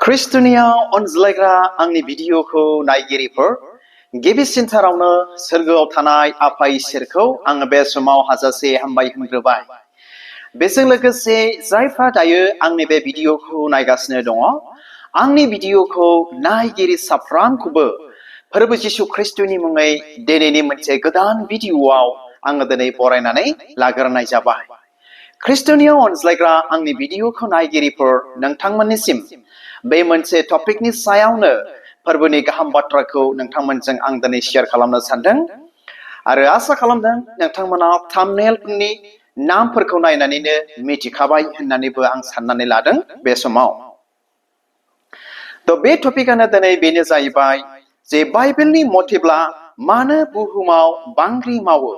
खृष्टनियाव अनज्लायग्रा आंनि भिडिअखौ नायगिरिफोर गिबिसिनथारावनो सोरगोआव थानाय आफा इसोरखौ आङो बे समाव हाजासे हामबाय होनग्रोबाय। बेजों लोगोसे जायफ्रा दायो आंनि बे भिडिअखौ नायगासिनो दङ, आंनि भिडिअखौ नायगिरि साफ्रामखौबो फोरबो जिसु ख्रिस्टनि मुङै दिनैनि मोनसे गोदान भिडिअआव आङो दिनै बरायनानै लाग्रोनाय जाबाय। खृष्टनियाव अनज्लायग्रा आंनि भिडिअखौ नायगिरिफोर नोंथांमोननिसिम बे मोनसे टपिकनि सायावनो फोरबोनि गाहाम बाथ्राखौ नोंथांमोनजों आं दिनै शेयार खालामनो सानदों आरो आसा खालामदों नोंथांमोना थाम्बनेलनि नामफोरखौ नायनानैनो मिथिखाबाय होननानैबो आं साननानै लादों बे समाव। बे टपिकआनो दिनै बेनो जाहैबाय जे बाइबेलनि मथेब्ला मानो बुहुमाव बांग्रि मावो।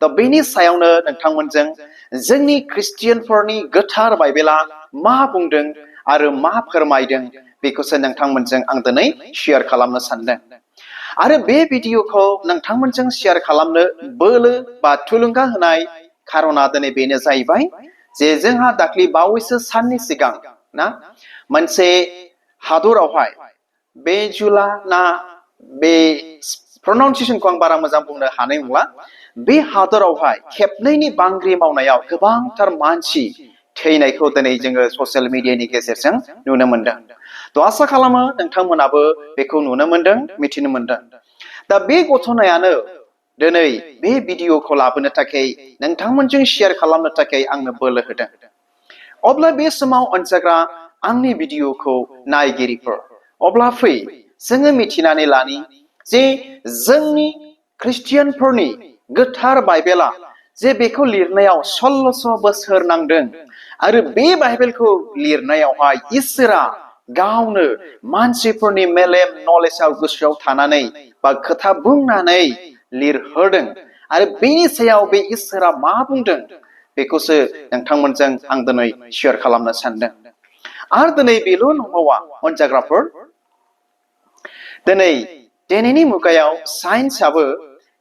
बेनि सायावनो नोंथांमोनजों जोंनि ख्रिस्टियानफोरनि गोथार बाइबेला मा बुंदों आरो मा फोरमायदों बेखौसो नोंथांमोनजों आं दिनै शेयार खालामनो सानदों। आरो बे भिडिअखौ नोंथांमोनजों शेयार खालामनो बोलो बा थुलुंगा होनाय खारना दिनै बेनो जाहैबाय जे जोंहा दाख्लि बावैसो साननि सिगां ना मोनसे हादरावहाय बे जुला ना बे प्रनाउन्सिएसनखौ आं बारा मोजां बुंनो हानाय नंला, बे हादरावहाय खेबनैनि बांग्रि मावनायाव गोबांथार मानसि थैनायखौ दिनै जोङो ससियेल मिडियानि गेजेरजों नुनो मोनदों। आसा खालामो नोंथांमोनाबो बेखौ नुनो मोनदों, मिथिनो मोनदों। बे घटनायानो दिनै बे भिडिअखौ लाबोनो थाखाय नोंथांमोनजों शेयार खालामनो थाखाय आंनो बोलो होदों। अब्ला बे समाव अनजाग्रा आंनि भिडिअखौ नायगिरिफोर, अब्ला फै जोङो मिथिनानै लानि जे जोंनि ख्रिस्टियानफोरनि गोथार बाइबेला जे बेखौ लिरनायाव 1600 बोसोर नांदों आरो बे बाइबेलखौ लिरनायावहाय इसोरा गावनो मानसिफोरनि मेलेम नलेजाव गोसोआव थानानै बा खोथा बुंनानै लिरहोदों आरो बेनि सायाव बे इसोरा मा बुंदों बेखौसो नोंथांमोनजों आं दिनै शेयार खालामनो सानदों। आरो दिनै बेल' नंबावा अनजाग्राफोर, दिनैनि मुगायाव साइन्सआबो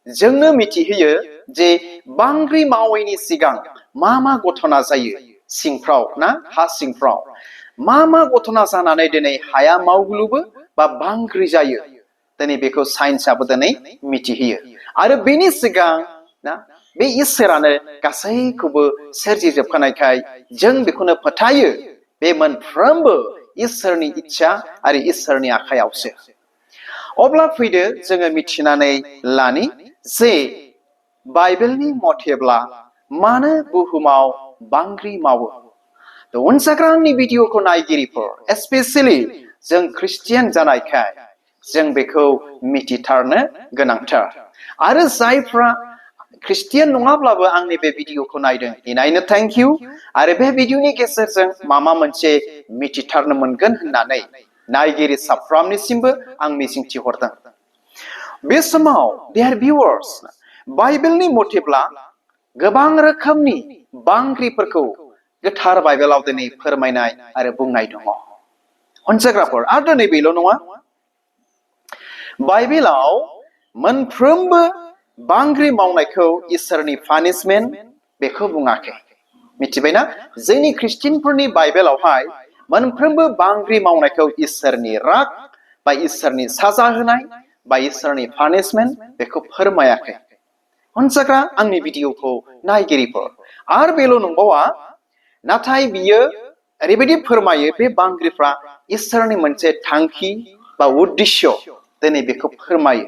जोंनो मिथिहोयो जे बांग्रि मावैनि सिगां मा मा घटना जायो सिंफ्राव ना हा सिंफ्राव मा घटना जानानै दिनै हाया मावग्लुबो बा बांग्रि जायो, दिनै बेखौ साइन्सआबो दिनै मिथिहोयो। आरो बेनि सिगां ना बे इसोरानो गासैखौबो सोरजिजोबखानायखाय जों बेखौनो फोथायो बे मोनफ्रोमबो इसोरनि इच्छा आरो इसोरनि आखायावसो। अब्ला फैदो जोङो मिथिनानै लानि जे बाइबेलनि मथेब्ला मानो बुहुमाव बांग्रि मावो। अनजाग्रा आंनि भिडिअखौ नायगिरिफोर, एस्पेसियेलि जों ख्रिस्टियान जानायखाय जों बेखौ मिथिथारनो गोनांथार। आरो जायफ्रा ख्रिस्टियान नङाब्लाबो आंनि बे भिडिअखौ नायदों, इनायनो थेंक इउ। आरो बे भिडिअनि गेजेरजों माबा मोनसे मिथिथारनो मोनगोन होननानै नायगिरि साफ्रामनिसिमबो आं मिजिंथिहरदों। बे समाव डियार भिउवार्स, बाइबेलनि मथेब्ला गोबां रोखोमनि बांग्रिफोरखौ गोथार बाइबेलाव दिनै फोरमायनाय आरो बुंनाय दङ। अनजाग्राफोर, आरो दिनै बेल' नङा, बाइबेलाव मोनफ्रोमबो बांग्रि मावनायखौ इसोरनि पानिशमेन्ट बेखौ बुङाखै। मिथिबायना? जोंनि ख्रिस्टियानफोरनि बाइबेलावहाय मोनफ्रोमबो बांग्रि मावनायखौ इसोरनि राग बा इसोरनि साजा होनाय बा इसोरनि पानिशमेन्ट बेखौ फोरमायाखै। अनजाग्रा आंनि भिडिअखौ नायगिरिफोर, आरो बेल' नंबावा, नाथाय बियो ओरैबायदि फोरमायो बे बांग्रिफ्रा इसोरनि मोनसे थांखि बा उद्देश्य दिनै बेखौ फोरमायो।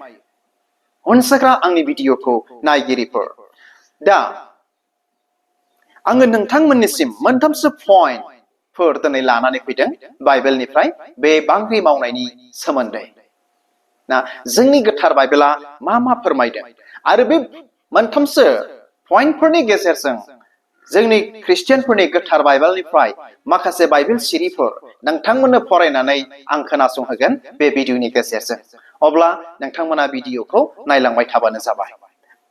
अनजाग्रा आंनि भिडिअखौ नायगिरिफोर, दा आङो नोंथांमोननिसिम मोनथामसो पइन्टफोर दिनै लानानै फैदों बाइबेलनिफ्राय बे बांग्रि मावनायनि सोमोन्दै ना जोंनि गोथार बाइबेला मा फोरमायदों। आरो बे मोनथामसो पइन्टफोरनि गेजेरजों जोंनि ख्रिस्टियानफोरनि गोथार बाइबेलनिफ्राय माखासे बाइबेल सिरिफोर नोंथांमोननो फरायनानै आं खोनासंहोगोन बे भिडिअनि गेजेरजों। अब्ला नोंथांमोना भिडिअखौ नायलांबाय थाबानो जाबाय।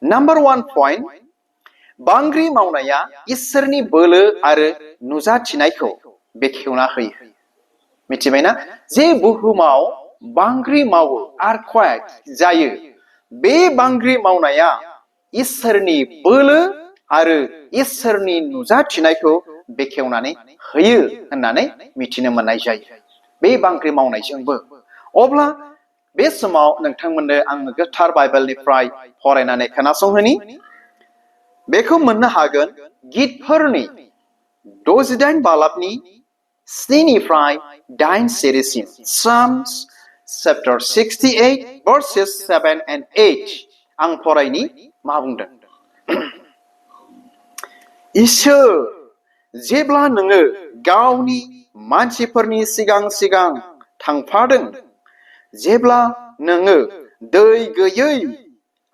नाम्बार 1 पइन्ट, बांग्रि मावनाया इसोरनि बोलो आरो नुजाथिनायखौ बेखेवना होयो। मिथिबायना? जे बुहुमाव बांग्रि मावो, आर्थक्वेक जायो, बे बांग्रि मावनाया इसोरनि बोलो आरो इसोरनि नुजाथिनायखौ बेखेवनानै होयो होननानै मिथिनो मोननाय जायो। बे बांग्रि मावनायजोंबो अब्ला बे समाव नोंथांमोननो आङो गोथार बाइबेलनिफ्राय फरायनानै खोनासंहोनि बेखौ मोननो हागोन गितफोरनि 68 बालाबनि 7निफ्राय 8 सिरिसिम Psalms chapter 68 verses 7 and 8 आं फरायनि मा बुंदों इसोर जेब्ला नोङो गावनि मानसिफोरनि सिगां सिगां थांफादों जेब्ला नोङो दै गैयै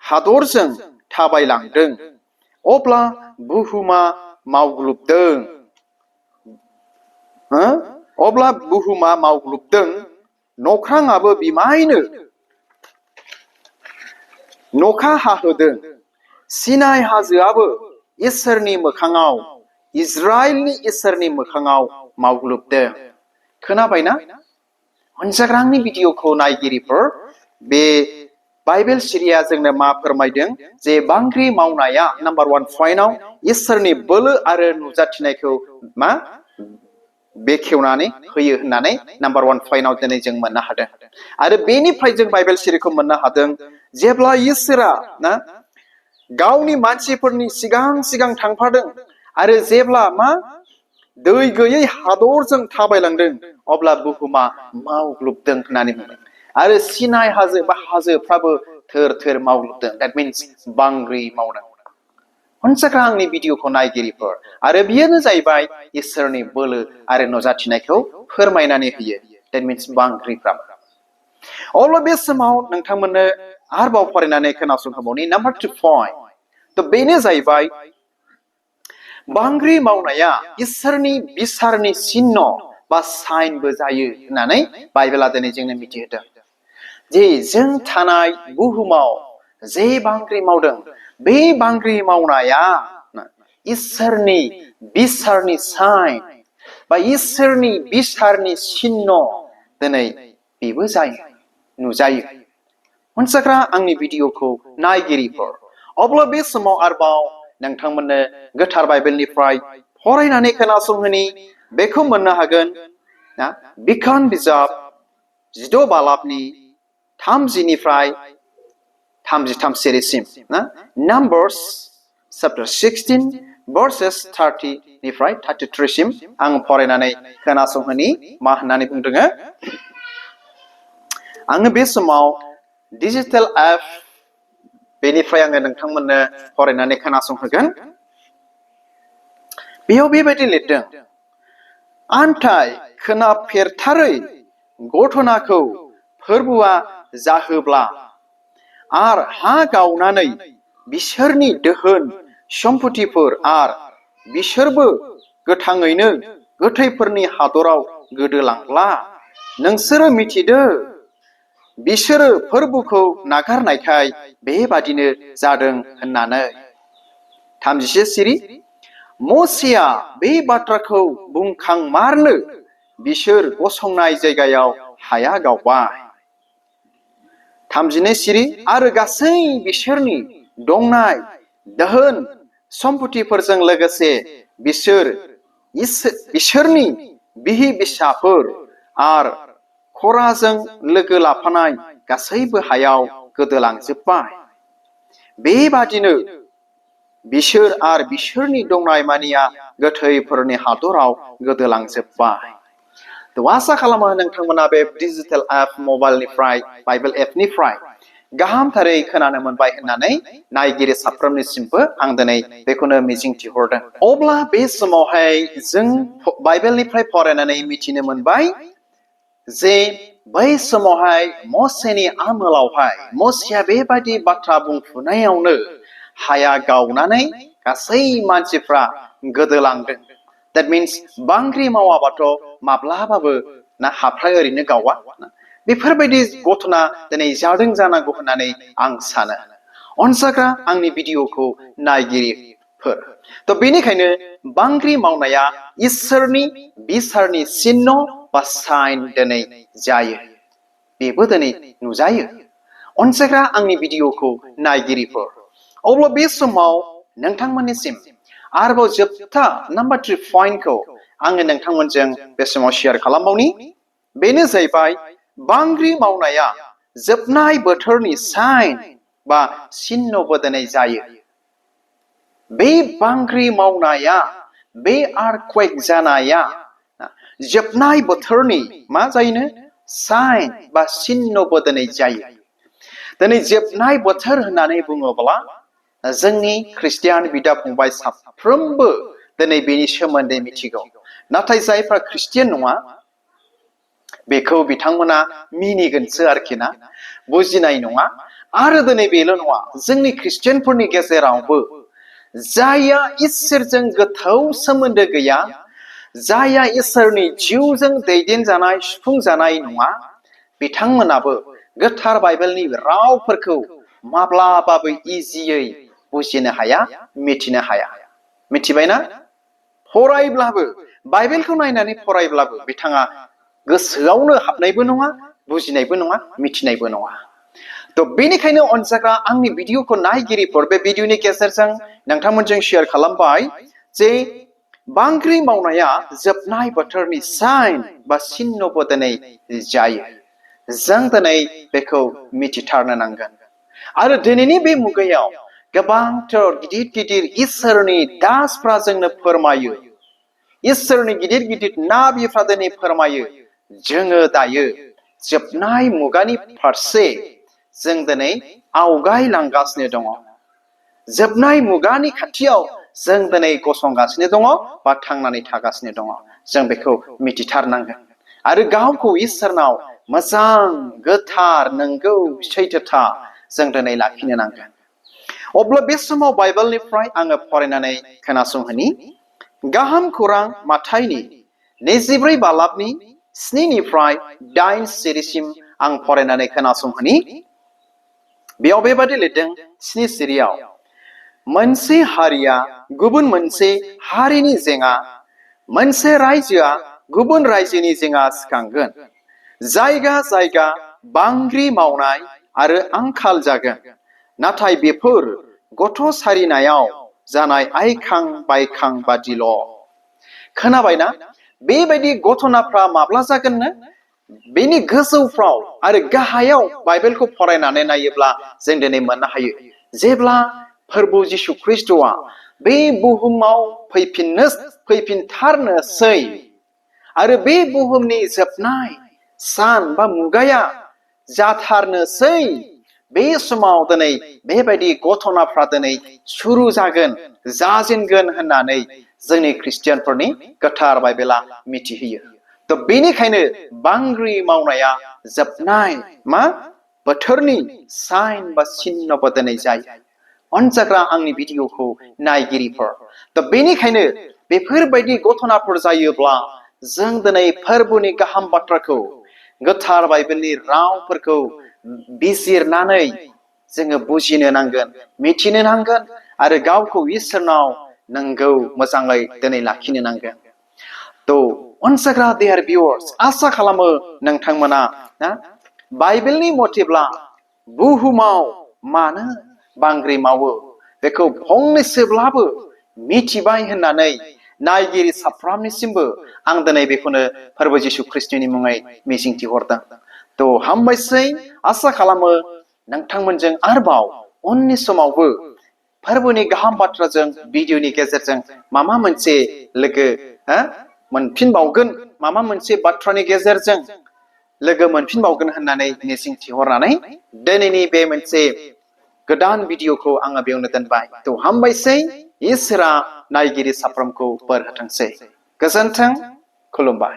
हादरजों थाबायलांदों अब्ला बुहुमा मावग्लुबदों अब्ला बुहुमा मावग्लुबदों नख्राङाबो बिमायनो नखा हाहोदों सिनाय हाजोआबो इसोरनि मोखाङाव इजराइलनि इसोरनि मोखाङाव मावग्लुबदों खोनाबायना अनजाग्रांनि भिडिअखौ नायगिरिफोर बे बाइबेल सिरिया जोंनो मा फोरमायदों जे बांग्रि मावनाया नाम्बार 1 पइन्टआव इसोरनि बोलो आरो नुजाथिनायखौ मा बेखेवनानै होयो होननानै नाम्बार 1 पइन्टआव दिनै जों मोननो हादों आरो बेनिफ्राय जों बाइबेल सिरिखौ मोननो हादों जेब्ला इसोरा ना गावनि मानसिफोरनि सिगां सिगां थांफादों आरो जेब्ला मा दै गैयै हादरजों थाबायलांदों अब्ला बुहुमा मावग्लुबदों होननानै बुंदों आरो सिनाय हाजो बा हाजोफ्राबो थोर थोर मावग्लुबदों that means बांग्रि मावदों अनसाग्रा आंनि भिडिअखौ नायगिरिफोर आरो बियोनो जाहैबाय इसोरनि बोलो आरो नुजाथिनायखौ फोरमायनानै होयो that means बांग्रिफ्रा अब्ला बे समाव नोंथांमोननो आरोबाव फरायनानै खोनासंहोबावनि नाम्बार 2 पइन्ट थ' बेनो जाहैबाय बांग्रि मावनाया इसोरनि बिसारनि चिन्ह बा साइनबो जायो होननानै बाइबेला दिनै जोंनो मिथिहोदों जे जों थानाय बुहुमाव जे बांग्रि मावदों बे बांग्रि मावनाया इसोरनि बिसारनि साइन बा इसोरनि बिसारनि चिन्ह दिनै बेबो जायो नुजायो अनसाग्रा आंनि भिडिअखौ नायगिरिफोर अब्ला बे समाव आरोबाव नोंथांमोननो गोथार बाइबेलनिफ्राय फरायनानै खोनासंहोनि बेखौ मोननो हागोन ना बिखान बिजाब 16 बालाबनि 30निफ्राय 33 सिरिसिम ना Numbers chapter 16 verses 30निफ्राय 33 सिम आं फरायनानै खोनासंहोनि मा होननानै बुंदों आङो बे समाव डिजिटेल एप बेनिफ्राय आङो नोंथांमोननो फरायनानै खोनासंहोगोन बेयाव बेबायदि लिरदों आन्थाय खोनाफेरथारै घटनाखौ फोरबोआ जाहोब्ला आर हा गावनानै बिसोरनि दोहोन सम्पथिफोर आर बिसोरबो गोथाङैनो गोथैफोरनि हादराव गोदोलांब्ला नोंसोरो मिथिदो बिसोरो फोरबोखौ नागारनायखाय बेबादिनो जादों होननानै 31 सिरि मोसेया बे बाथ्राखौ बुंखांमारनो बिसोर गसंनाय जायगायाव हाया गावबाय 32 सिरि आरो गासै बिसोरनि दंनाय दोहोन सम्पथिफोरजों लोगोसे बिसोरनि बिहि बिसाफोर आर खराजों लोगो लाफानाय गासैबो हायाव गोदोलांजोबबाय बेबादिनो बिसोर आर बिसोरनि दंनाय मानिया गोथैफोरनि हादराव गोदोलांजोबबाय थ' आसा खालामो नोंथांमोना बे डिजिटेल एप मबाइलनिफ्राय बाइबेल एपनिफ्राय गाहामथारै खोनानो मोनबाय होननानै नायगिरि साफ्रोमनिसिमबो आं दिनै बेखौनो मिजिंथिहरदों अब्ला बे समावहाय जों बाइबेलनिफ्राय फरायनानै मिथिनो मोनबाय जे बै समावहाय मोसेनि आमोलावहाय मोसेया बेबायदि बाथ्रा बुंफुनायावनो हाया गावनानै गासै मानसिफ्रा गोदोलांदों that means बांग्रि मावाबाथ' माब्लाबाबो ना हाफ्रा ओरैनो गावा बेफोरबायदि घटना दिनै जादों जानांगौ होननानै आं सानो अनसाग्रा आंनि भिडिअखौ नायगिरिफोर थ' बेनिखायनो बांग्रि मावनाया इसोरनि बिसारनि चिन्ह बा साइन दिनै जायो बेबो दिनै नुजायो अनसाग्रा आंनि भिडिअखौ नायगिरिफोर अब्ला बे समाव नोंथांमोननिसिम आरोबाव जोबथा नाम्बार 3 पइन्टखौ आङो नोंथांमोनजों बे समाव शेयार खालामबावनि बेनो जाहैबाय बांग्रि मावनाया जोबनाय बोथोरनि साइन बा सिनबो दिनै जायो बे बांग्रि मावनाया बे आर्थक्वेक जानाया जोबनाय बोथोरनि मा जायोनो साइन बा सिनबो दिनै जायो दिनै जोबनाय बोथोर होननानै बुङोब्ला जोंनि ख्रिस्टियान बिदा फंबाय साफ्रोमबो दिनै बेनि सोमोन्दै मिथिगौ नाथाय जायफ्रा ख्रिस्टियान नङा बेखौ बिथांमोना मिनिगोनसो आरोखि ना बुजिनाय नङा आरो दिनै बेल' नङा जोंनि ख्रिस्टियानफोरनि गेजेरावबो जायहा इसोरजों गोथौ सोमोन्दो गैया जायहा इसोरनि जिउजों दैदेनजानाय सुफुंजानाय नङा बिथांमोनाबो गोथार बाइबेलनि रावफोरखौ माब्लाबाबो इजियै बुजिनो हाया मिथिनो हाया मिथिबायना फरायब्लाबो बाइबेलखौ नायनानै फरायब्लाबो बिथाङा गोसोआवनो हाबनायबो नङा बुजिनायबो नङा मिथिनायबो नङा तो बेनिखायनो अनजाग्रा आंनि भिडिअखौ नायगिरिफोर बे भिडिअनि गेजेरजों नोंथांमोनजों शेयार खालामबाय जे बांग्रि मावनाया जोबनाय बोथोरनि साइन बा सिनबो दिनै जायो जों दिनै बेखौ मिथिथारनो नांगोन आरो दिनैनि बे मुगायाव गोबांथार गिदिर गिदिर इसोरनि दासफ्रा जोंनो फोरमायो इसोरनि गिदिर गिदिर नाबिफ्रा दिनै फोरमायो जोङो दायो जोबनाय मुगानि फारसे जों दिनै आवगायलांगासिनो दङ जोबनाय मुगानि खाथियाव जों दिनै गसंगासिनो दङ बा थांनानै थागासिनो दङ जों बेखौ मिथिथारनांगोन आरो गावखौ इसोरनाव मोजां गोथार नंगौ सैथोथा जों दिनै लाखिनो नांगोन अब्ला बे समाव बाइबेलनिफ्राय आङो फरायनानै खोनासंहोनि गाहाम खौरां माथाइनि 24 बालाबनि 7निफ्राय 8 सिरिसिम आं फरायनानै खोनासंहोनि बेयाव बेबादि लिरदों 7 सिरियाव मोनसे हारिया गुबुन मोनसे हारिनि जेंना मोनसे रायजोआ गुबुन रायजोनि जेंना सिखांगोन जायगा जायगा बांग्रि मावनाय आरो आंखाल जागोन नाथाय बेफोर गथ' सारिनायाव जानाय आइखां बायखां बादिल' खोनाबायना बेबायदि घटनाफ्रा माब्ला जागोननो बेनि गोजौफ्राव आरो गाहायाव बाइबेलखौ फरायनानै नायोब्ला जों दिनै मोननो हायो जेब्ला फोरबो जिसु ख्रिस्टआ बे बुहुमाव फैफिनथारनोसै आरो बे बुहुमनि जोबनाय सान बा मुगाया जाथारनोसै बे समाव दिनै बेबायदि घटनाफ्रा दिनै सुरु जागोन जाजेनगोन होननानै जोंनि ख्रिस्टियानफोरनि गोथार बाइबेला मिथिहोयो तो बेनिखायनो बांग्रि मावनाया जोबनाय मा बोथोरनि साइन बा सिनबो दिनै जायो अनजाग्रा आंनि भिडिअखौ नायगिरिफोर तो बेनिखायनो बेफोरबायदि घटनाफोर जायोब्ला जों दिनै फोरबोनि गाहाम बाथ्राखौ गोथार बाइबेलनि रावफोरखौ बिजिरनानै जोङो बुजिनो नांगोन मिथिनो नांगोन आरो गावखौ इसोरनाव नंगौ मोजाङै दिनै लाखिनो नांगोन तो अनजाग्रा देयार भिउवार्स आसा खालामो नोंथांमोना बाइबेलनि मथेब्ला बुहुमाव मानो बांग्रि मावो बेखौ फंनैसोब्लाबो मिथिबाय होननानै नायगिरि साफ्रोमनिसिमबो आं दिनै बेखौनो फोरबो जिसु ख्रिस्टनि मुङै मिजिंथिहरदों तो हामबायसै आसा खालामो नोंथांमोनजों आरोबाव उननि समावबो फोरबोनि गाहाम बाथ्राजों भिडिअनि गेजेरजों माबा मोनसे लोगो मोनफिनबावगोन माबा मोनसे बाथ्रानि गेजेरजों लोगो मोनफिनबावगोन होननानै मिजिंथिहरनानै दिनैनि बे मोनसे गोदान भिडिअखौ आङो बेयावनो दोनबाय तो हामबायसै इसोरा नायगिरि साफ्रोमखौ बोर होथोंसै गोजोन्थों खुलुमबाय